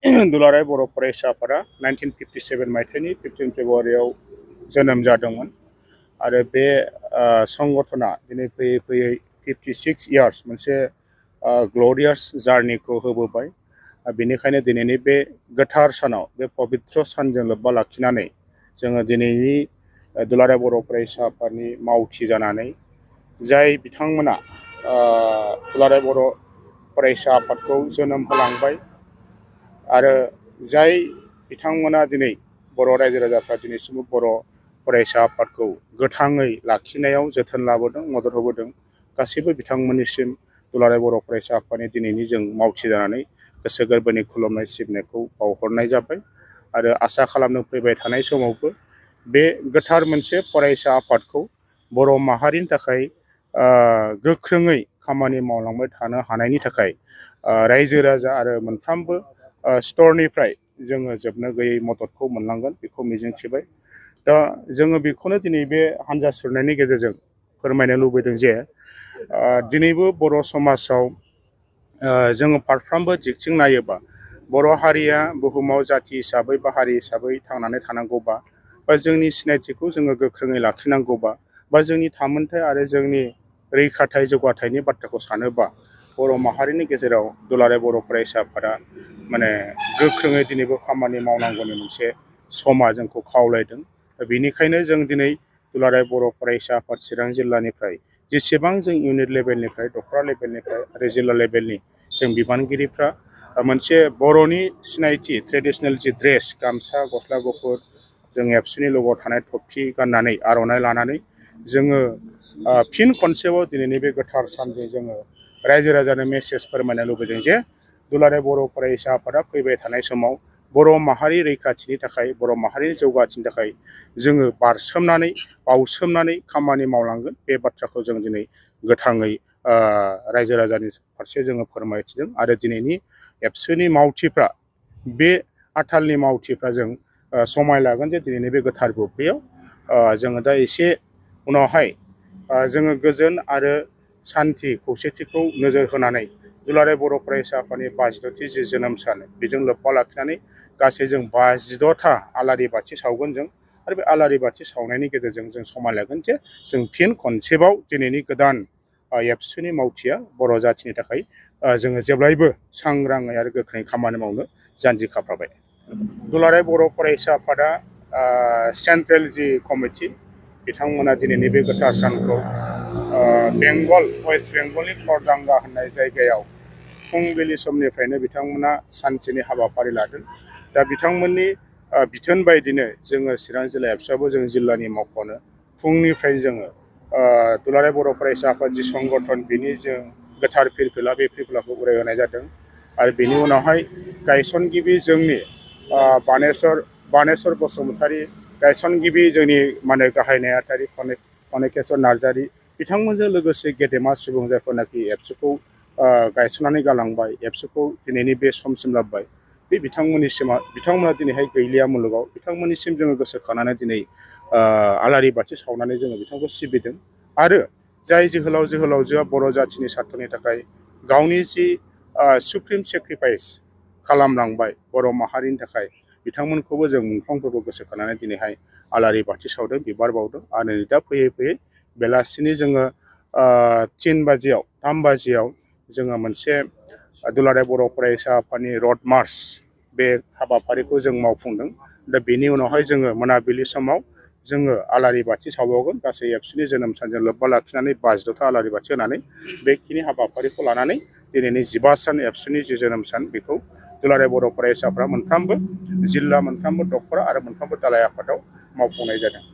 दुलाराय बर' फरायसा आफादा 1957 मायथाइनि 15 फेब्रुवारियाव जोनोम जादोंमोन आरो बे संगठना दिनै फैयै फैयै 56 इयार्स मोनसे ग्ल'रियास जार्निखौ होबोबाय। बेनिखायनो दिनैनि बे गोथार सानाव बे पबित्र सानजों लोब्बा लाखिनानै जोङो दिनैनि दुलाराय बर' फरायसा आफादनि मावथि जानानै जाय बिथांमोना दुलाराय बर' फरायसा आफादखौ जोनोम होलांबाय आरो जाय बिथांमोना दिनै बर' रायजो राजाफ्रा दिनैसिमबो बर' फरायसा आफादखौ गोथाङै लाखिनायाव जोथोन लाबोदों, मदद होबोदों, गासैबो बिथांमोननिसिम दुलाराय बर' फरायसा आफादनि दिनैनि जों मावथि जानानै गोसो गोरबोनि खुलुमनाय सिबिनायखौ बावहरनाय जाबाय आरो आसा खालामनो फैबाय थानाय समावबो बे गोथार मोनसे फरायसा आफादखौ बर' माहारिनि थाखाय गोख्रोङै खामानि मावलांबाय थानो हानायनि थाखाय रायजो राजा आरो मोनफ्रोमबो स्तरनिफ्राय जोङो जोबनो गैयै मददखौ मोनलांगोन बेखौ मिजिंथिबाय। दा जोङो बेखौनो दिनै बे हान्जा सुरनायनि गेजेरजों फोरमायनो लुबैदों जे दिनैबो बर' समाजाव जोङो फारफ्रोमबो दिगथिं नायोबा बर' हारिया बुहुमाव जाथि हिसाबै बा हारि हिसाबै थांनानै थानांगौबा बा जोंनि सिनायथिखौ जोङो गोख्रोङै लाखिनांगौबा बा जोंनि थामोनथाय आरो जोंनि रैखाथाय जौगाथायनि बाथ्राखौ सानोबा बर' माहारिनि गेजेराव दुलाराय बर' फरायसा आफादा माने गोख्रोङै दिनैबो खामानि मावनांगौनि मोनसे समा जोंखौ खावलायदों। बेनिखायनो जों दिनै दुलाराय बर' फरायसा आफाद चिरां जिल्लानिफ्राय जेसेबां जों इउनिट लेभेलनिफ्राय दखरा लेभेलनिफ्राय आरो जिल्ला लेभेलनि जों बिबानगिरिफ्रा मोनसे बर'नि सिनायथि ट्रेडिशनेल जि ड्रेस गामसा गस्ला गुफुर जों एबसुनि लग'आव थानाय थफि गाननानै आर'नाइ लानानै जोङो फिन खनसेबाव दिनैनि बे गोथार सानजों जोङो रायजो राजानो मेसेज फोरमायनो लुबैदों जे दुलाराय बर' फरायसा आफादा फैबाय थानाय समाव बर' माहारि रैखाथिनि थाखाय बर' माहारिनि जौगाथिनि थाखाय जोङो बारसोमनानै बावसोमनानै खामानि मावलांगोन बे बाथ्राखौ जों दिनै गोथाङै रायजो राजानि फारसे जोङो फोरमायथिदों आरो दिनैनि एबसुनि मावथिफ्रा बे आथालनि मावथिफ्रा जों समाय लागोन जे दिनैनि बे गोथार बुब्लियाव जोङो दा एसे उनावहाय जोङो गोजोन आरो सान्थि खौसेथिखौ नोजोर होनानै दुलाराय बर' फरायसा आफादनि 52थि जि जोनोम सान बेजों लोब्बा लाखिनानै गासै जों 52था आलारि बाथि सावगोन जों आरो बे आलारि बाथि सावनायनि गेजेरजों जों समान लागोन जे जों फिन खनसेबाव दिनैनि गोदान एबसुनि मावथिया बर' जाथिनि थाखाय जोङो जेब्लायबो सांग्राङै आरो गोख्रोङै खामानि मावनो जानजि खाफ्राबाय। दुलाराय बर' फरायसा आफादा सेन्ट्रेल जि कमिटि बिथांमोना दिनैनि बे गोथार सानखौ बेंगल वेस्ट बेंगलनि खरदांगा होननाय जायगायाव फुंबिलि समनिफ्रायनो बिथांमोना सानसेनि हाबाफारि लादों। दा बिथांमोननि बिथोन बायदिनो जोङो चिरां जिल्ला एबसुआबो जों जिल्लानि मावख'नो फुंनिफ्रायनो जोङो दुलाराय बर' फरायसा आफाद जि संगठन बिनि जों गोथार फिरफिला बे फिरफिलाखौ उरायहोनाय जादों आरो बेनि उनावहाय गायसनगिरि जोंनि बानेस्वर बसुमतारी गायसनगिरि जोंनि माने गाहाय नेहाथारि कनेकेश्वर नार्जारी बिथांमोनजों लोगोसे गेदेमा सुबुं जायफोरनाखि एबसुखौ गायसननानै गालांबाय एबसुखौ दिनैनि बे समसिम लाबोबाय बे बिथांमोना दिनैहाय गैलिया मुलुगाव बिथांमोननिसिम जोङो गोसोखांनानै दिनै आलारि बाथि सावनानै जोङो बिथांखौ सिबिदों आरो जाय जोहोलावजोआ बर' जाथिनि सार्थनि थाखाय गावनि जि सुप्रिम सेक्रिफाइस खालामलांबाय बर' माहारिनि थाखाय बिथांमोनखौबो जों मुंख्लंफोरखौ गोसोखांनानै दिनैहाय आलारि बाथि सावदों बिबार बावदों आरो दा फैयै फैयै बेलासिनि जोङो 3 बाजियाव जोङो मोनसे दुलाराय बर' फरायसा आफादनि रड मार्च बे हाबाफारिखौ जों मावफुंदों। दा बेनि उनावहाय जोङो मोनाबिलि समाव जोङो आलारि बाथि सावबावगोन गासै एबसुनि जोनोम सानजों लोब्बा लाखिनानै 52था आलारि बाथि होनानै बेखिनि हाबाफारिखौ लानानै दिनैनि 15 सान एबसुनि जि जोनोम सान बेखौ दुलाराय बर' फरायसाफ्रा मोनफ्रोमबो जिल्ला मोनफ्रोमबो दखरा आरो मोनफ्रोमबो दालाय आफादाव मावफुंनाय जादों।